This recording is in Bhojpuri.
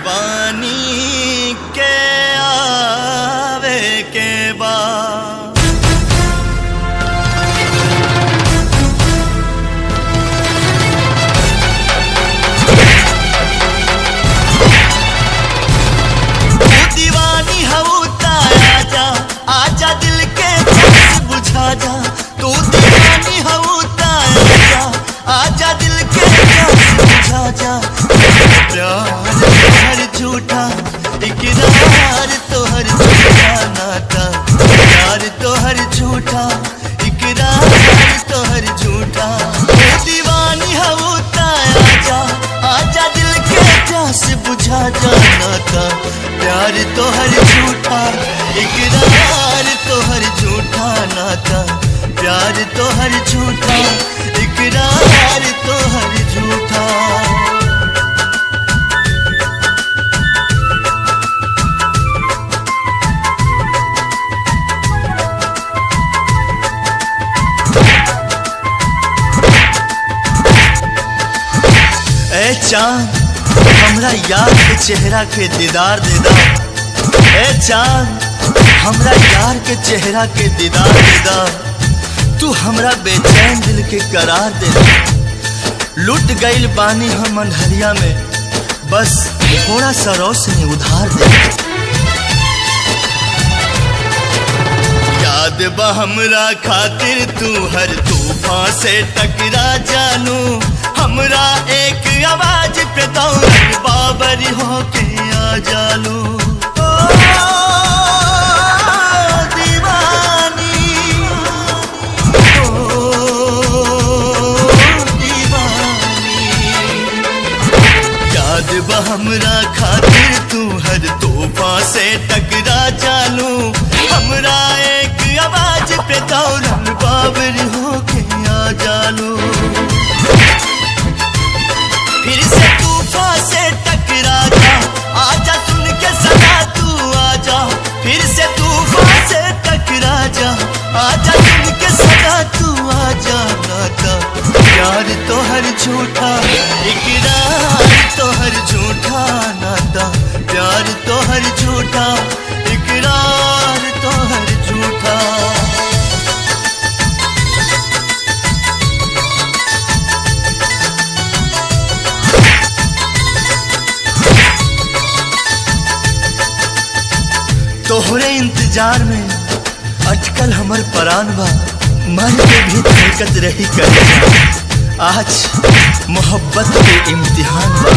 दीवानी के आवे के बाद। तू दीवानी हऊ ता आजा, आजा दिल के प्यास बुझा जा। तू दीवानी हऊ ता आजा, आजा दिल के प्यास बुझा जा। प्यार तोहर झूठा, इकरार तोहर झूठा नाता। प्यार तोहर झूठा, इकरार तोहर झूठा। तू दीवानी हऊ ता आजा, आजा दिल के प्यास बुझा जा नाता। प्यार तोहर झूठा, इकरार तोहर झूठा नाता। प्यार तोहर झूठा, इकरार तोहर झूठा। ए चांद हमरा यार के चेहरा के दीदार दे दा। ए चांद हमरा यार के चेहरा के दीदार दे दा। तू हमरा बेचैन दिल के करार दे दा। लुट गईल बानी हम अंधरिया में, बस थोड़ा सा रोशनी उधार दे दा। याद बा हमरा खातिर तू हर तूफान से टकरा जानू। हमरा एक आवाज पे दौड़न बाबरी होके आ जालू। ओ दीवानी, ओ दीवानी। याद बा हमरा खातिर तू हर तूफान से टकरा जानू। हमरा एक आवाज पे दौड़न बाबरी होके आ जालू। फिर से तूफान से टकरा जा, आजा सुन के सदा तू आजा। फिर से तूफान से टकरा जा, आजा सुन के सदा तू आजा नाता। प्यार तो हर झूठा, इकरार तो हर झूठा नाता। प्यार तो हर झूठा, इकरार तो हर झूठा। तोहरे इंतजार में अटकल हमर परान बा, मर के भी धड़कत रही करे। आज मोहब्बत के इम्तिहान बा।